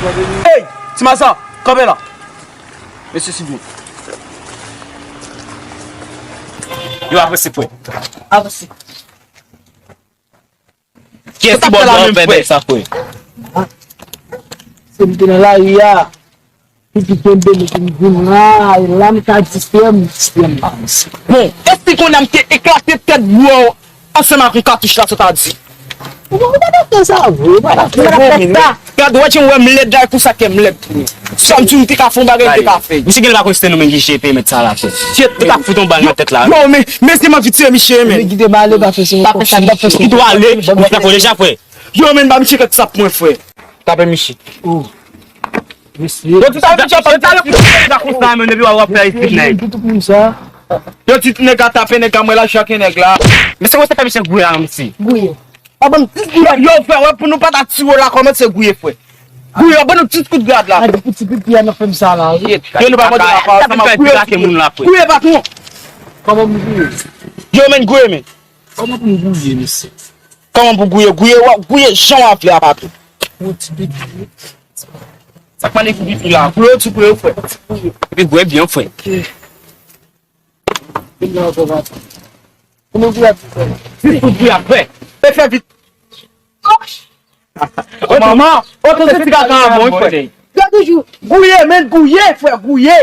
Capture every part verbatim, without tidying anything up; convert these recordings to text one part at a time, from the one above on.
Ey! Ti Maza, kanpe la! Mesye Sylvie. Yo, avanse, frè. Avanse. Kiyès ki ba w dwa fè nèg sa, frè? Se m te nan lari a. Pitit kenbe m epi m vin la, e la m ka di frè m, frè m pa mesye. Bon, èske kounye a m te eklate tèt bwè w ansanm ak yon katouch la, sa w ta di? Ou pa ta fè sa, vre, ou pa ta fè sa. Gad, wè jan w wè m lèd la, e konsa kè m lèd tou. Sa m di w, m te ka fè yon bagay, m te ka fè. Misye genlè pa konn se nou menm ki jete pèmèt sa la, frè. Shit, m te ka fout yon bal nan tèt la. Yo, men, men se m anvi tire misye, men. Men kite m ale, pa fè se. Pa fè se. Kite w ale, ou fè fò deja, frè. Yo, men, ba misye kèk sap mwen, frè. Tape misye. Oh. Mesye. Yo, tout sa, misye, pa misye, ale, konsa, men, depi w ap fè isit, nèg. Tout moun sa. Yo, ti nèg a tape, nèg a mwen la, chak nèg la. Men se wè se fè misye gouye a, mesye. Gouye. Pa bann ti gouye. Yo, yo, frè, wè, pou nou pa ta tire w la, kòman se gouye, frè? Gouye, ban nou ti kout grad la. Gade pou ti pipi a nan fè m sa la, wi. Yo, nou pa mande la, pa sa, gouye, gouye, patwon. Kòman pou gouye? Yo, men, gouye, men. Kòman pou m gouye, mesye? Kòman pou gouye? Gouye, w ap gouye jan w ap vle a, patwon. Yon ti pipi. Sa k mande pou pipi la? Gouye, ti gouye, frè. Epi gouye byen, frè. Vin nan oto, patwon. Pou nou gouye ap fè. Vin pou gouye ap fè. E fè vit. Oto, oto, se ti kaka a bon, frè. Gade jou. Gouye, men, gouye, frè, gouye.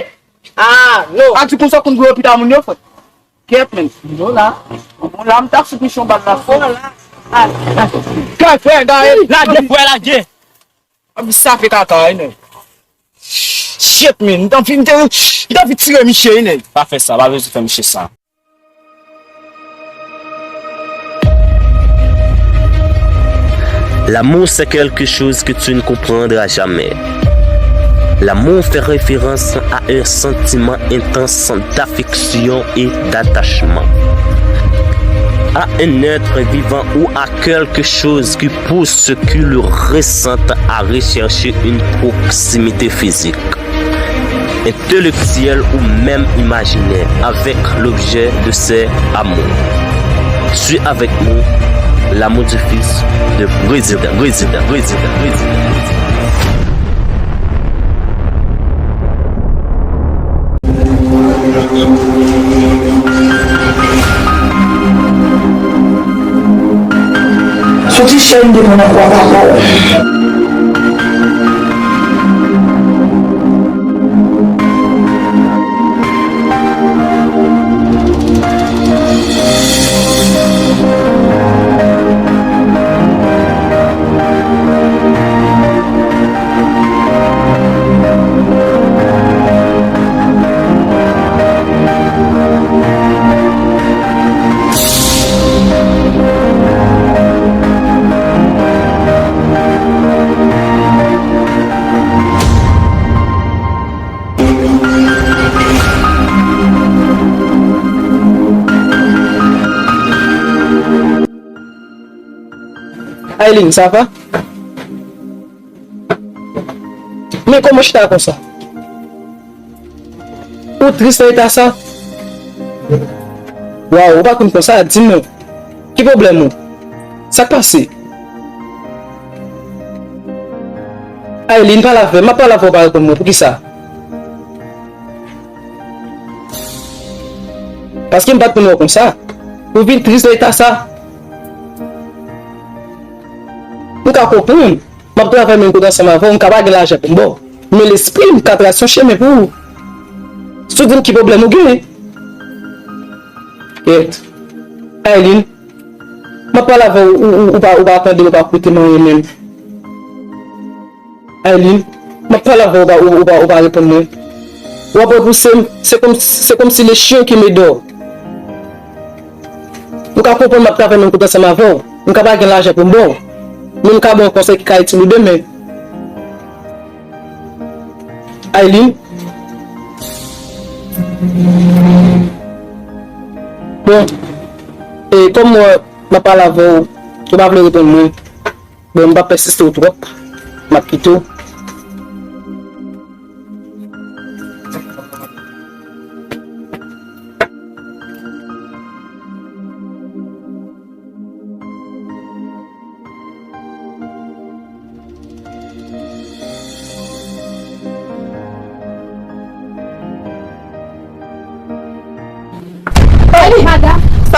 Ah, non. A di konsa konn gouye lopita moun yo, frè. Kèt, men. Non, la. Bon, la, m ta sou pichon bal la, frè. Kay, frè, gade. Lage, frè, lage. Ap sa fè kaka, wi, nèg. Shit, man. M t anvi, m te, m t anvi tire misye, wi, nèg. Pa fè sa, pa bezwen fè misye sa. L'amour, c'est quelque chose que tu ne comprendras jamais. L'amour fait référence à un sentiment intense d'affection et d'attachement à un être vivant ou à quelque chose qui pousse ceux qui le ressentent à rechercher une proximité physique, intellectuelle ou même imaginaire avec l'objet de ces amours. Suis avec nous, l'amour du fils de président, président, président, président. Soti chè m devan nan kwa papa w. Aileen, ça va? Men kòman w chita konsa? Ou tris nan eta sa? Waw, ou pa konn konsa, di m non. Ki pwoblèm ou? Sa k pase? Aileen, pale avè m, m ap pale avè w, ou pa reponn mwen, poukisa? Paske m pa t konn wè w konsa. Ou vin tris nan eta sa. M ka konprann. M ap travay menm kote ansanm avè w, m ka pa gen lajan pou m ba w. Men lespri m ka trase yon chemen pou ou. Si w di m ki pwoblèm ou gen. Kèt. Aileen, m ap pale avè w, ou, ou, ou pa, ou pa tande m, ou pa koute m anyen menm. Aileen, m ap pale avè w, ou pa, ou, ou pa, ou pa reponn mwen. W ap repouse m, se kòm, se kòmsi le chien qui me dort. Ou ka konprann m ap travay menm kote ansanm avè w. M ka pa gen lajan pou m ba w. Men m ka ba w yon konsèy ki ka itil ou demen. Aileen. Bon, e kòm mwen, m ap pale avè w, ou pa vle reponn mwen. Bon, m p ap pèsiste w twòp. M ap kite w.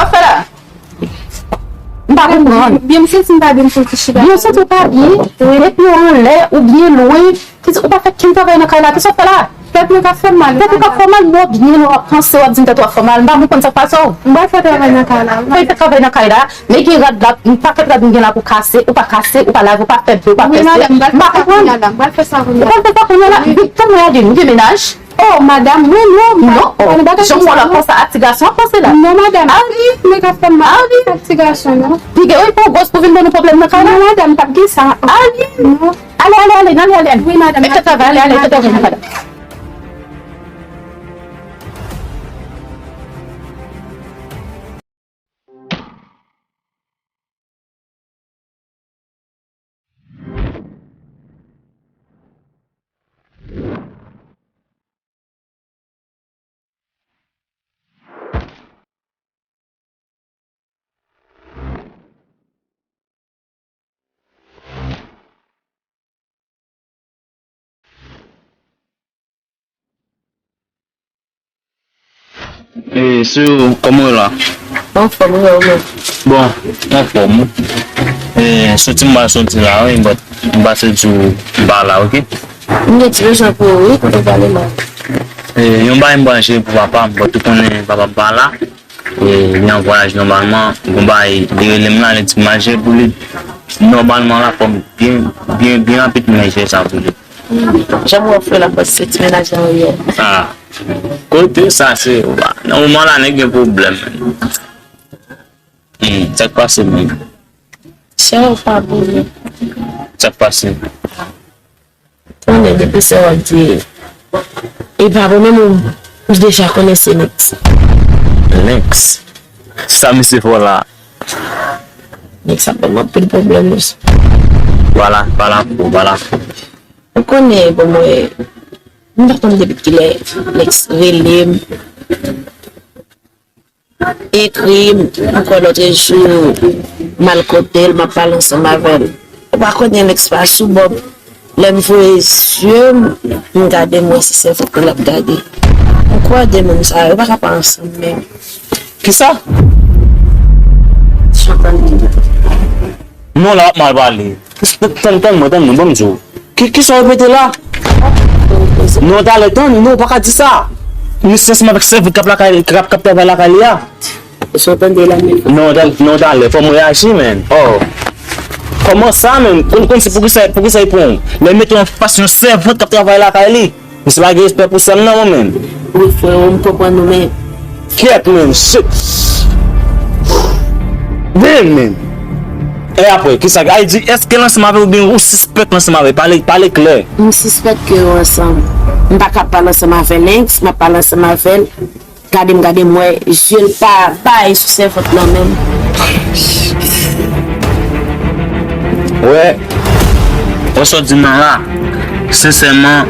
Sa w fè la? M pa konprann. Byen, m santi m pa byen, m santi chita. Byen, w santi w pa byen? Wi. Depi w anlè, ou byen lwen, ki, ou pa fè kenn travay nan kay la, kisa w fè la? Tèt mwen ka fè m mal. Tèt ou ka fè w mal, men w byen lwen, w ap panse, w ap di m tèt ou ap fè w mal. M pa konprann sa k pase w. M pral fè travay nan kay la. Ou pral fè travay nan kay la, men gen rad la, yon pakèt rad m gen la pou kase, ou pa kase, ou pa lave, ou pa fè byen, ou pa fè sèl. M pa konprann. M pral fè sa kounye a la. Ou pral fè sa kounye a la? Wi. Tann mwen gade, nou gen mennaj? Oh, madam, mwen non, m pa konn bagay sa non. Non, oh, jan m wè w ap panse a ti gason w ap panse la. Non, madam. Avi. Nèg ap fè m mal ak ti gason non. Piga, wi, pou gwòs pou vin ban nou pwoblèm nan kay la. Non, madam, p ap gen sa. Avi. Non. Ale, ale, ale, n ale, ale, ale. Wi, madam. Mete travay, ale, ale, mete travay nan kay la. E, sou, kòman w la? Anfòm, wi, ou menm? Bon, anfòm, wi. E, soti m pral soti la, wi, but m pase di w m pa la, oke? M gen ti bezwen pou ou, wi, kote w pale la. E, yon bagay m pral jere pou papa m, but ou konnen papa m pa la. E, li an vwayaj nòmalman, gon bagay, li rele m la, li di m al jere pou li. Nòmalman la, fò m byen, byen, byen rapid pou mwen jere sa pou li. Jan m wè w fè la, fò se ti mennaj la w ye. Ah, kote sa se, nan moman la, nèg gen pwoblèm. Hmm, sa k pase menm? Chè ou pa bouyi. Sa k pase? Konnen depi se w ap di. E pa bon menm ou, ou deja konnen se Lenks. Lenks? Sa misye fè w la? Lenks ap ban m anpil pwoblèm wi. Pala, pala pou, pala pou. Ou konnen bon mwen, m pa konn depi kilè Lenks rele m. Ekri m, ankò lòt jou, m al kote l, m ap pale ansanm avè l. Ou pa konnen Lenks pa sou bòb. Lè m voye zye m, m gade m wè se sèvant mwen l ap gade. Ou kwè de moun sa yo pa ka pale ansanm menm. Kisa? Chantal. Non, la w ap mal pale. Tann, tann mwen, tann mwen, ban m di w. Ki, kisa w repete la? Non, talè, tann, non, w pa ka di sa. Misye ansanm avèk sèvant k ap lakay, k ap, k ap travay lakay li a. Sa w tande la menm? Non, talè, non, talè, fò m reyaji, menn. Oh. Kòman sa, menn? Konn, konn se poukisa, poukisa li pran w? Lè mete w anfas yon sèvant k ap travay lakay li. Misye pa gen respè pou sè m nan, mwen menm. Wi, frè, m konprann ou, men. Kyèt, menn, shit. Damn, menn. E apre, kisa, ay di, èske l ansanm avè w oubyen ou sispèk l ansanm avè l? Pale, pale klè. M sispèk ke yo ansanm. M pa ka pale ansanm avè Lenks, m ap pale ansanm avè l. Gade m, gade m, wè, je l pa bay sou sèvant lan menm. Wè, wè sa w di m nan la, sensèman,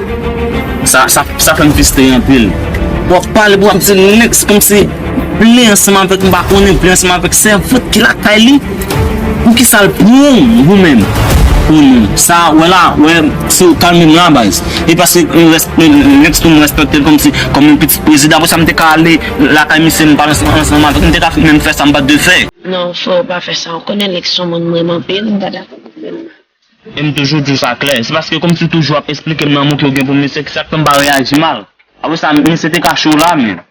sa, sa, sa fè m fristre anpil. W ap pale, w ap di Lenks kòmsi vle ansanm avèk m, pa konnen vle ansanm avèk sèvant ki lakay li. Poukisa l pran w, ou menm? Pou nou. Sa, wè la, wè, si w kalme m la, baz. E paske, e, rès-, e, Lenks tou m respekte l kòmsi, kòm yon pitit prezidan. Apre sa, m te ka ale lakay misye, m pale ansanm, ansanm avèk, m te ka menm fè sa m pa t dwe fè. Non, frè, ou pa fè sa. Ou konnen Lenks se yon moun m renmen anpil, m pa dakò pou l. E m toujou di w sa klè. Se paske kòmsi w toujou ap esplike m lanmou ke w gen pou misye, ki sa k fè m pa reyaji mal. Apre sa, misye te ka cho la, men.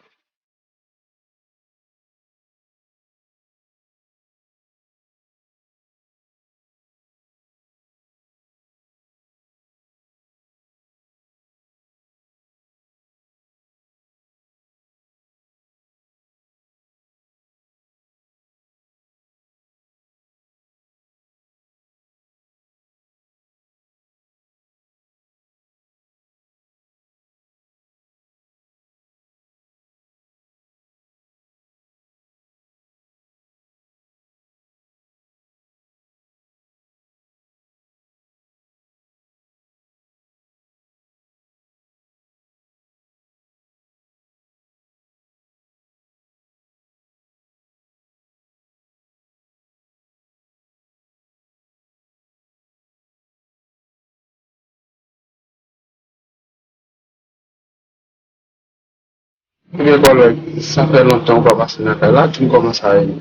Ebyen, kòlèg, sa fè lontan ou pa pase nan kay la, di m kòman sa ye.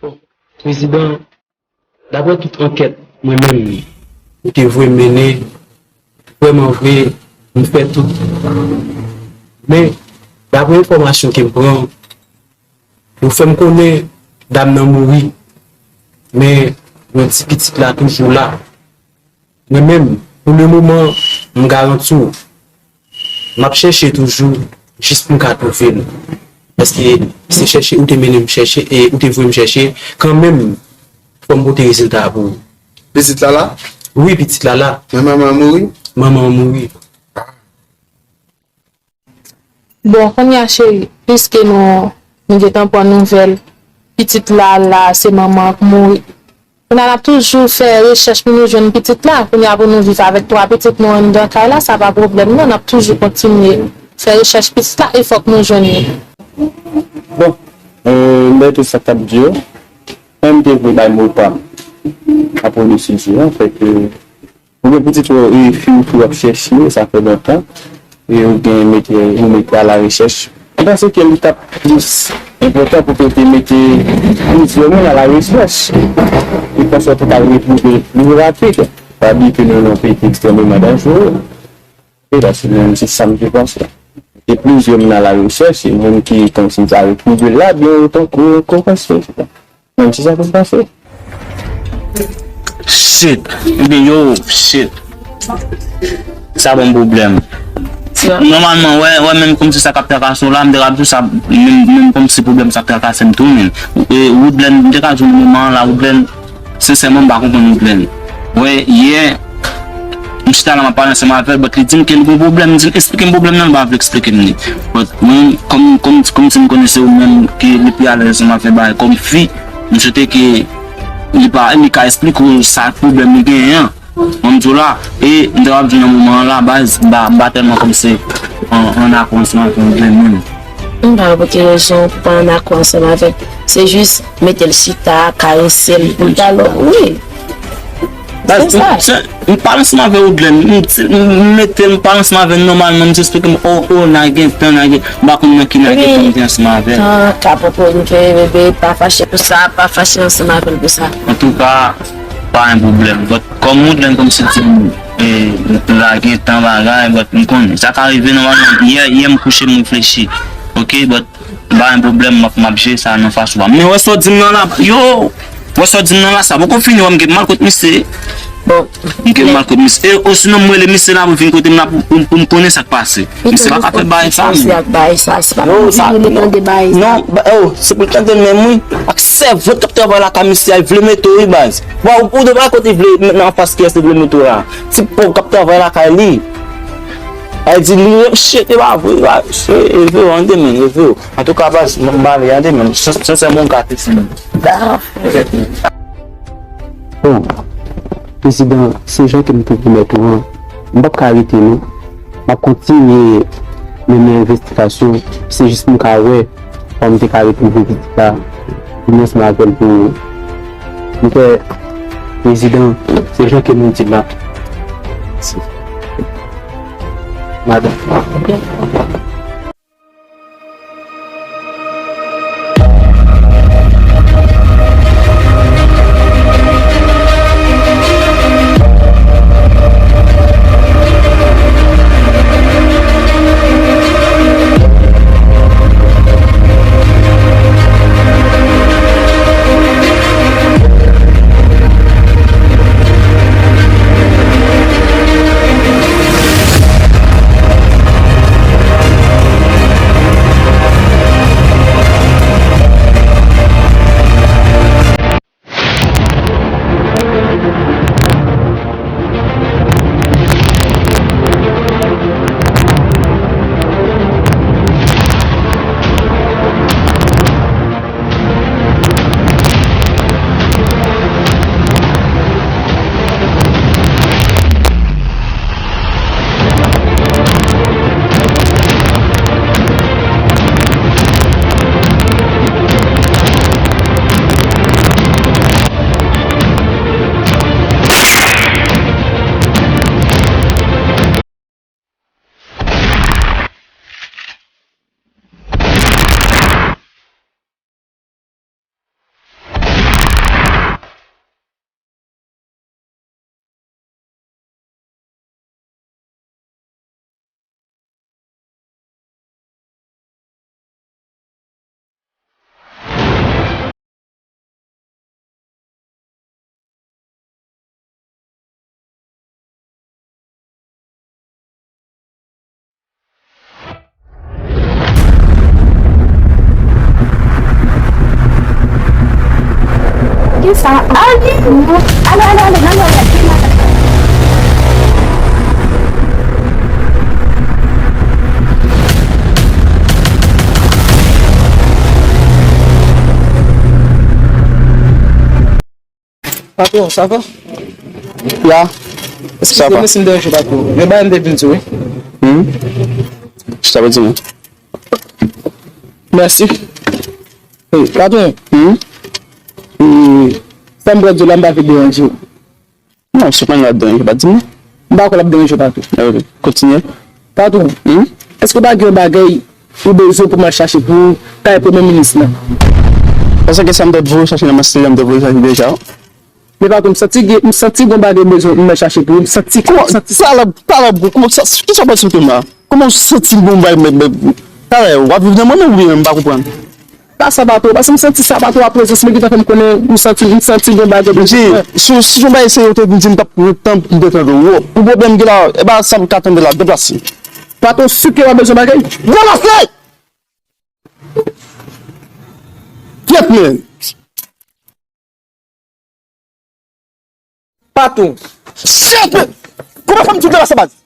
Bon, prezidan, daprè tout ankèt mwen menm, ou te voye m mennen, vrèman vre, m fè tout. Men, daprè enfòmasyon ke m pran, yo fè m konnen dam nan mouri, men yo di pitit la toujou la. Mwen menm, pou le moman, m garanti w, m ap chèche toujou jis pou m ka twouve l. Paske se chèche ou te mennen m chèche, e ou te voye m chèche, kanmenm, fò m pote rezilta a pou ou. Pitit la la? Wi, pitit la la. Men manman an mouri? Manman an mouri. Bon, kounye a, cheri, piske nou, nou gentan pran nouvèl, pitit la la, se manman an k mouri. Kounye a, n ap toujou fè rechèch pou nou jwenn pitit la. Kounye a, pou nou viv avèk twa pitit nou anndan kay la, sa pa pwoblèm non. N ap toujou kontinye fè rechèch pitit la e fòk nou jwenn li. Bon, euh, m bay tout sa k t ap di yo. Mwen, m te vle bay mo pa m apre de sijè an, fè ke Ou gen pitit ou, e fi w tou w ap chèche, sa fè lontan, e ou gen mete, ou mete a la rechèch. Mwen panse ke li t ap plis enpòtan pou ke w te mete plizyè moun a la rechèch. E konsa w te ka retwouve l pli rapid. Pa bliye ke nou nan yon peyi ki ekstrèmeman danjere. E la, se menm, se sa m te panse. Mete plizyè moun a la rechèch, e moun ki kòmsi ta retwouve l la, byen ou tankou, ou konprann, se sa. Menm si sa konn pase. Shit. Ebyen, yo, shit. Sa ban m pwoblèm. Nòmalman, wè, wè, menm kòmsi sa k ap trakase w la, m te ka di w sa, menm, menm kòmsi pwoblèm sa ap trakase m tou, men. E, Woodland, m te ka di w nan moman an la, Woodland, sensèman, m pa konprann Woodland. Wè, yè, M chita la, m ap pale ansanm avè l, but li di m ke li gen pwoblèm. M di l, "Eksplike m pwoblèm nan," li pa vle eksplike m li. But mwen, kòm, kòm, kòm si m konnen se ou menm ki li pi alèz ansanm avè bagay kòm fi, m swete ke li pa, li ka eksplike w sa pwoblèm li genyen an. Mwen, m di w la, e m te ap di w nan moman an la, baz, m pa, m pa tèlman kòmsi an, an akò ansanm avè w menm. M pa wè pou ki rezon pou pa ann akò ansanm avè l. Se jis mete l chita, karese l, pou l ta lò. Wi. Baz, se sa. M, se, m pale ansanm avè Woodland. M, m mete l, m pale ansanm avè l nòmalman. M di eksplike m, o, o, n a gen tan, n a gen, m pa konn nan ki n a gen tan m te ansanm avè l. Tan ka pran pou m ke bebe, pa fache pou sa, pa fache ansanm avè l pou sa. Antouka, pa gen pwoblèm. But kòm Woodland kòmsi di m, e, la gen tan bagay, but m konnen. Sa ka rive nòmalman. Yè, yè m kouche, m reflechi. Ok, but Pa gen pwoblèm, m ap, m ap jere sa nan fason pa m. Men wè sa w di m nan la, yo, wè sa w di m nan la, sa poko fini, wè m gen mal kont misye. Bon. M gen mal kont misye. E osinon m rele misye la pou vin kote m la pou, pou, pou m konnen sa k pase. Misye pa ka fè bagay sa, men. Yo, sa, non, non, ba, oh, se pou l tande menm, wi. Ak sèvant k ap travay lakay misye a, li vle mete w, wi, baz. Bon, ou, ou te pa kote li vle, nan anfas kiyès li vle mete w la. Ti pòv k ap travay lakay li. Ay di li, shit, e pa vre, e pa, e, e vre, an demen, e vre. Antouka, baz, m, m ale, an demen. Sensèman, m gate timoun. Bon, prezidan, se jan ke m te pwomèt ou an, m p ap ka rete, non. M ap kontinye mennen envestigasyon, se jis pou m ka wè kòman m te ka retwouve pitit la, vin ansanm avè l pou m fè prezidan, se jan ke nou di la. Mèsi. Madanm. Sa, ale, ale, ale, ale, n ale, ale. Patwon, sa va? Ya. Sa va. Eskize mwen si m deranje w, patwon. Gen bagay m te vin di w, wi. Hmm? Sa vle di mwen. Mèsi. Hey, patwon. Hmm? Hmm, sa m pral di w la, m pa vle deranje w. Non, si w pa nan ladan, yo pa di m non. M pa kwè l ap deranje w, patwon. Ok, kontinye. Patwon, hmm? Èske w pa gen yon bagay ou bezwen pou m al chache pou ou kay premye minis lan? Paske sa m t ap voye chache nan Mastela, m te voye chache deja. Men patwon, m santi gen, m santi gen yon bagay bezwen pou m al chache pou ou. M santi, m santi. Talè, talè, bro, kòman sa, kisa w pral sou tèm la? Kòman w santi l gon bay, men, men, talè, w ap viv nan mwen menm oubyen m pa konprann? Pa sa, patwon, paske m santi sa, patwon, a prezans mwen gentan fè m konnen, m santi, m santi gon bagay de. Mesye, si, si yon bagay serye w te vin di m, m t ap pran tan pou m te tande w. Ou pwoblèm gen la, e pa sa m ka tande la, deplase. Patwon, si ke w ap bezwen bagay. Deplase! Kyèt, men! Patwon. Shit! Kòman fè m di w deplase, baz?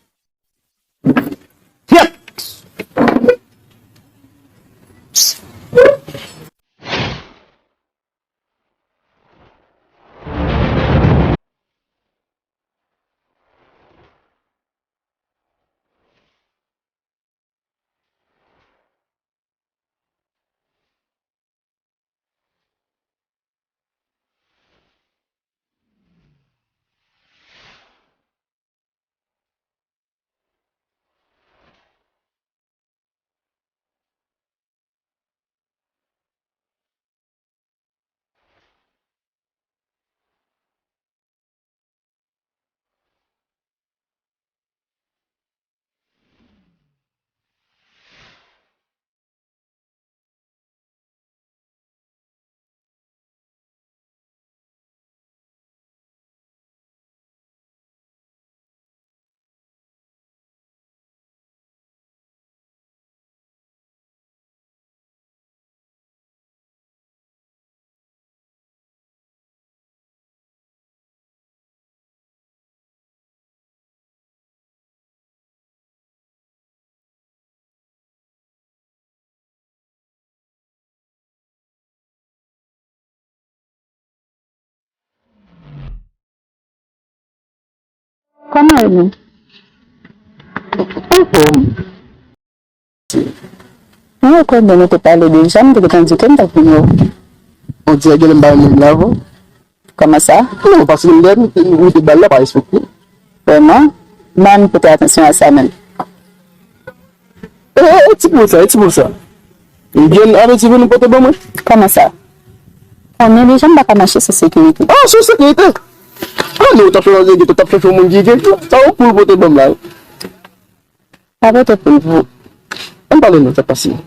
Kyèt! Kòman e nou? Anfòm. Mwen kwè byen nou te pale deja, m te gentan di ke m t ap vini wè w. On dirè gen lè m pa renmen vin la avè w. Kòman sa? Non, paske m lè ou te ba l la pa respekte. Vrèman? Ban m pote atansyon a sa menm. E, e, e ti poul sa, e ti poul sa. Byen avèti pou nou pote ban mwen. Kòman sa? Konnen deja m pa ka mache san sekirite. Ah, san sekirite? Ah non, w t ap fè nan geto, w t ap fè fè moun ki geto. Sa yon poul pote ban m la. Pa pote poul pou ou. Ann pale non, sa k pase.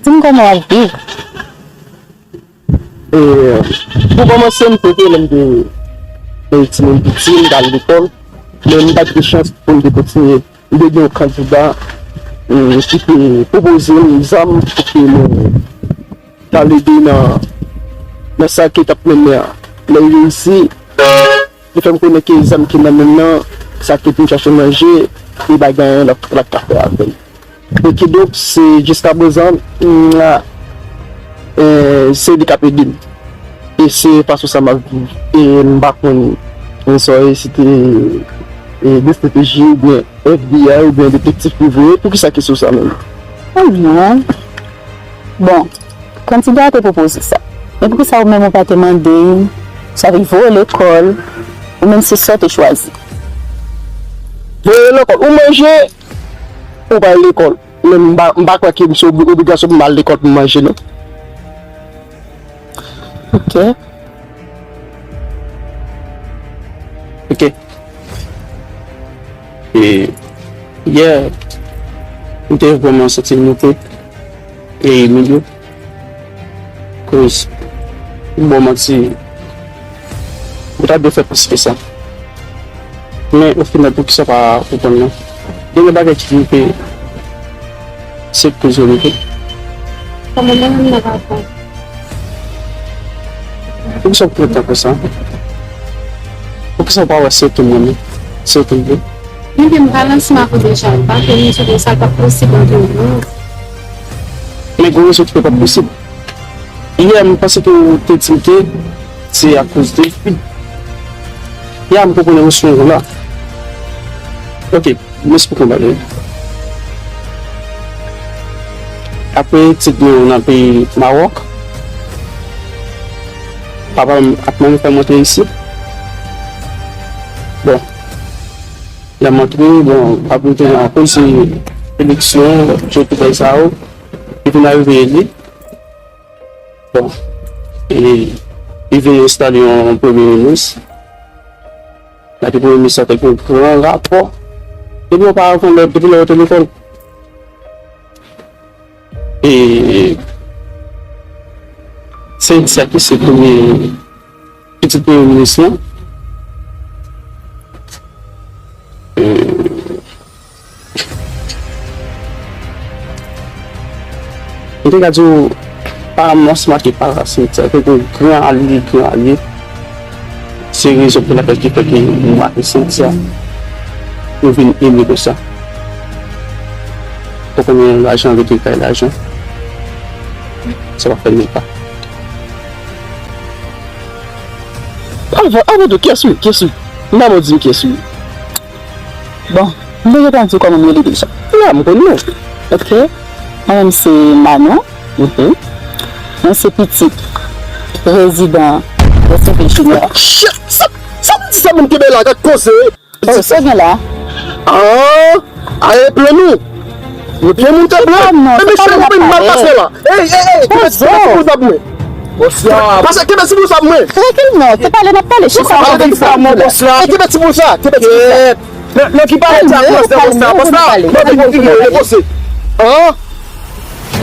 Di m kòman w ap viv? E, pou kòmanse, m te, lè m te, te timoun piti, m t al lekòl, men m pa t gen chans pou m te kontinye. M te gen yon kandida, e, ki te pwopoze m zam pou ke mwen t al ede nan, nan sa ke t ap mennen an. Lè m vin isi, li fè m konnen ke zam ki nan men m nan, sa ki pou m chache manje, li pa gen anyen lòt l ap ka fè avè l. E kidonk, se jiskaprezan, m, e, se li k ap ede m. E se fason sa m ap viv. E m pa konn, m swa si te, e, D C P J oubyen F B I oubyen detektif prive, poukisa kesyon sa menm? Oh non. Bon, kandida a te pwopoze sa. Men poukisa ou menm ou pa te mande, sa vle di voye lekòl, Ou menm se sa w te chwazi. Voye lekòl, ou manje, ou pa al lekòl. Men m pa, m pa kwè ke m se obli-, obligasyon pou m al lekòl pou m manje, non. Ok. Ok. E yè, m te vrèman santi m moute. E Emilio, koz, m ba w manti, ou ta dwe fè plis ke sa. Men, o final, poukisa w pa konprann mwen? Gen de bagay ki rive, se koz yo rive. Kòman mwen menm nan pa konn? Poukisa w pran tan konsa? Poukisa w pa wè se tou mwen menm? Se tou mwen. Mwen te m pa nan sima pou deja, m pa konnen sou sa k ap posib ant nou. Men gen yon rezon ki fè pa posib. Yè, m panse ke w te di m ke se akoz de fi. Yè, m konprann emosyon w la. Ok, m esplike w bagay. Apre etid mwen yo nan peyi Mawòk, papa m ak manmi fè m antre isit. Bon, lè m antre, bon, apre te gen akoz eleksyon, tout bagay sa yo, li vin arive eli. Bon, e, li vin enstale yon premye minis. Gade premye minis la te gen yon gran rapò. Depi oparavan, lè, depi lè yo te lekòl. E Cynthia ki se premye pitit premye minis lan. E, M te ka di w, pa mòs make pa rasin, sa te gen gran alye, gran alye. Se rezon pou lakèl ki fè ke nou make Cynthia, nou vin eme konsa. Ou konnen lajan rete kay lajan. Sa pa fè menm pa. Avan, avan tou, kiyès ou ye? Kiyès ou ye? M pa bon di m kiyès ou ye. Bon, m te gentan di w kòman m rele deja. La, m konn non. Ok. Mwen menm se Manon. Mhm. Mwen se pitit prezidan Resepe Junior. Shit! Sa, sa vle di sa moun kenbe la, gad koze. Oh, sa gen la? Ah, aye plen nou. Nou byen moute blan. Ebyen, cheri, ou vin mal pase la. Ey, ey, ey, kenbe ti boul sa pou mwen. Pase, kenbe ti boul sa pou mwen. Trankil non, se pale n ap pale. Chita, pale de sa, mon bòs la. Ey, kenbe ti boul sa, kenbe ti boul sa. Lè ki pale di a bòs la, bòs la, bòs la. Mwen vin fini, mwen repose. An?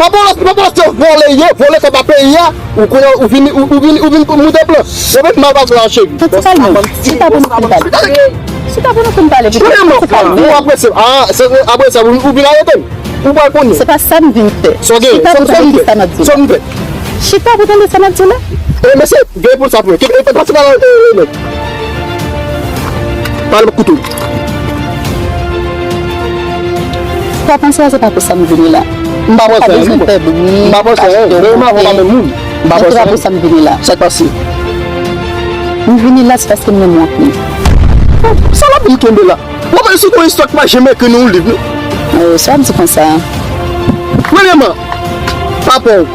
Papa w, papa w se vòlè ye, vòlè kòb a peyi a. Ou konnen, ou vini, ou, ou vini, ou vini pou moute blan. Ou vin mal pase la, cheri. Chita pou nou, chita pou nou fin pale. Chita pou nou fin pale. Chita pou nou fin pale. Ou apre se, ah, se, apre sa, ou, ou vin arete m. Ou pral konnen. Se pa sa m vin fè. Sa w gen? Chita pou tande kisa m ap di la. Sa w vin fè? Chita pou tande sa m ap di la. E, mesye, veye pou sa pou mwen. Ke, e, pase pa la, e, e, nèg. Pale m kouto. Sa w panse a, se pa pou sa m vini la. M pa panse a, non. M pa bezwen fè bri, achte yon kote. M pa panse a, non. M pa panse a, non. Se pa pou sa m vini la. Sa k pase? M vini la, se paske m renmen w anpil. Sa l ap vin kenbe la? Ou pa si gon istwa ki pa janm ekri nan yon liv, non. Euh, sa w ap di konsa? Premyèman, papa w,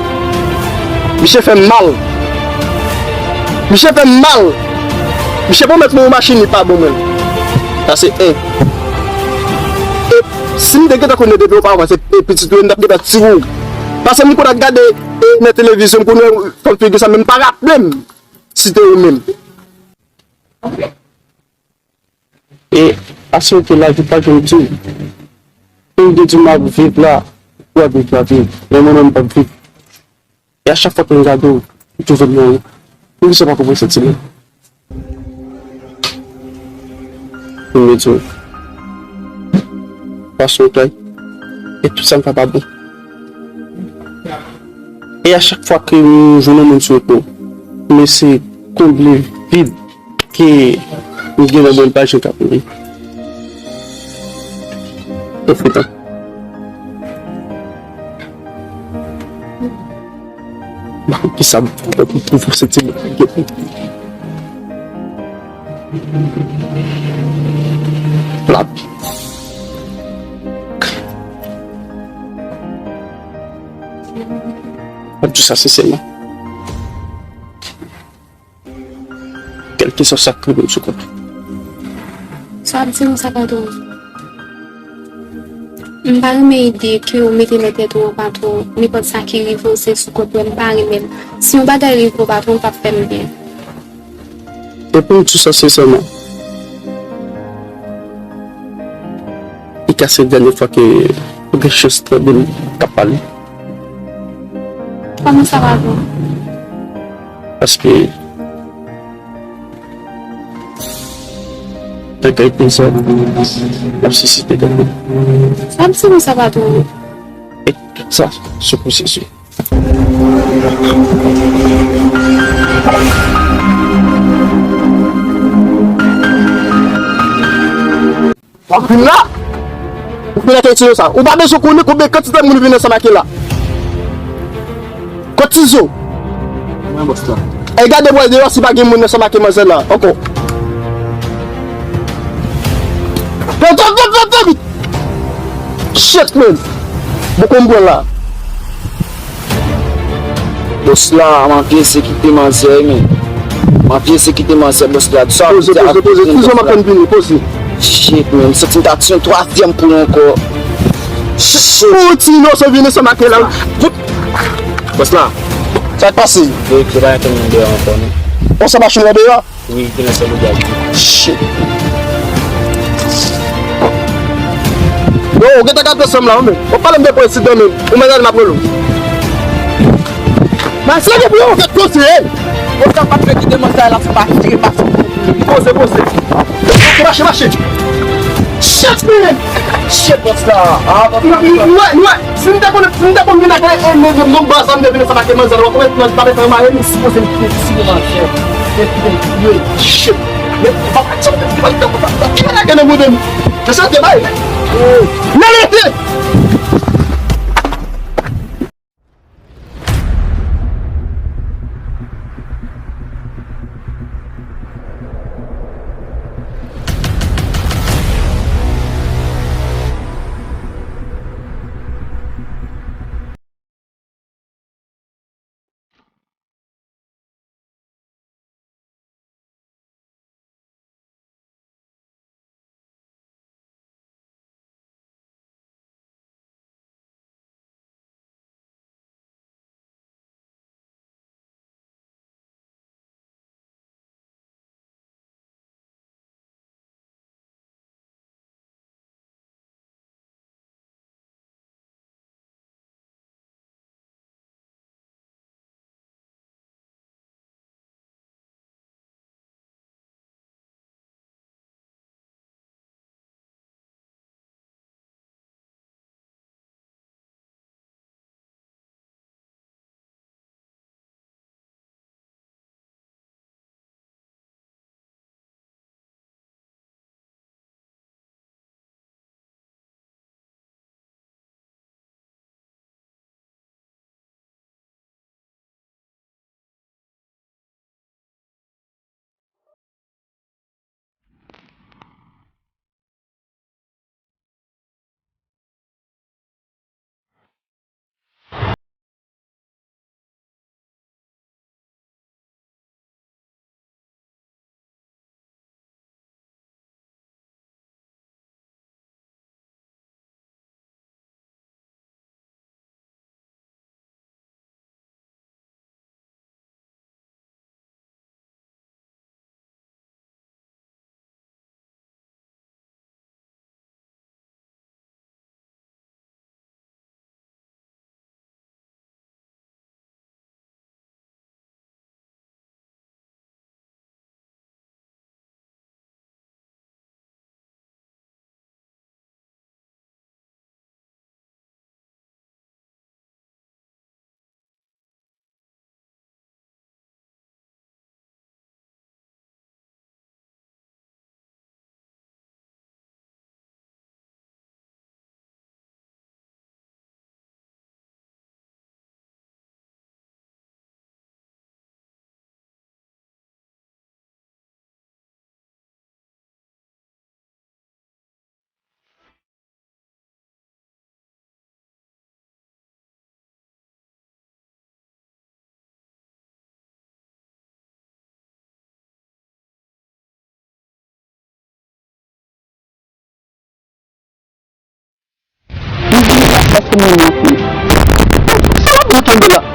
misye fè m mal. Misye fè m mal. Misye pwomèt mwen yon machin, li pa ban mwen l. Sa se en. E si m te gentan konnen depi oparavan se, e, pitit ou ye, m t ap gentan tire w. Paske m konn ap gade, e, nan televizyon, m konn wè fanm figi sa, men m pa raple m si te ou menm. E aswè ke lavi pa janm di w. Ou te di m ap viv la, ou ap viv lavi. Men mwen menm m p ap viv. E a chak fwa ke m gade w, m toujou nan ou. Poukisa w pa konprann santiman? Pou m di w, fason w tay, e tout sa m fè pa bon. E a chak fwa ke m jwenn yon moun sou wout mwen, m eseye konble vid ke m gen nan mwen, pa jan k ap mouri. Pwofite. Ba kisa pou fè pou pwofite ti moun. Plap. M ap di sa sensèman. Kèlkeswa sa k rive m sou kont ou. M ap di nou sa, patwon. M pa renmen ide ke ou mete nan tèt ou, patwon, nenpòt sa ki rive w, se sou kont mwen. M pa renmen l. Si yon bagay rive w, patwon, l p ap fè m byen. E pou m di w sa sensèman, li ka se dènye fwa ke ou gen chans tande m k ap pale. Kòman sa va, bro? Paske bagay konsa ap sisite tande. Sa m sezi sa, patwon. E tout sa sou pwosesi. W ap vin la? Ou vin ak Tizo sa? Ou pa bezwen konnen konbyen kantite moun vin ansanm ak la. Kot Tizo? Mwen, bòs la. E gade bò deyò si pa gen moun ansanm ak manzè la ankò. Vin, vin, vin, vin, vin, vin! Shit, man! Bòkò m pran la. Bòs la, m ap esekite manzè, men. M ap esekite manzè, bòs la. Sa poze, poze, poze. Tizo m ap tann vini, poze. Shit, man. M santi m ta tiye yon twazyèm poul ankò. Shit. Ou ti inosan vini san make la. Bòs la. Sa k pase? Yo, yo pa antre nan deyò ankò, non. On sa machin nan deyò? Wi, te nan sèl ou gade. Shit. Yo, ou gentan gade ansanm la, wi, men. Ou pale m de prezidan, men. Ou mèt al m ap rele w. Mas lage pou yo, ou fèk koze, ey. Ou sa pa fè ki demann sa la, se pa tire, pa sou. Poze, poze. Mache, mache, mache. Shit, man. Shit, bòs la. Ah, bòs la. Nou, nou, nou, si m te konnen, si m te konn vin ak, e, e, e, non, baz la, m te vin ansanm ak manzè, w ap wè, manzè pa bezwen mare, m sipoze m touye, touye manzè. E, e, e, shit. Men, pa, pa, pa, pa, pa, pa, pa, nan mouda m. Se sa te bay. Nan lete! Èske m renmen yon fi? Sa w ap di w tonbe la?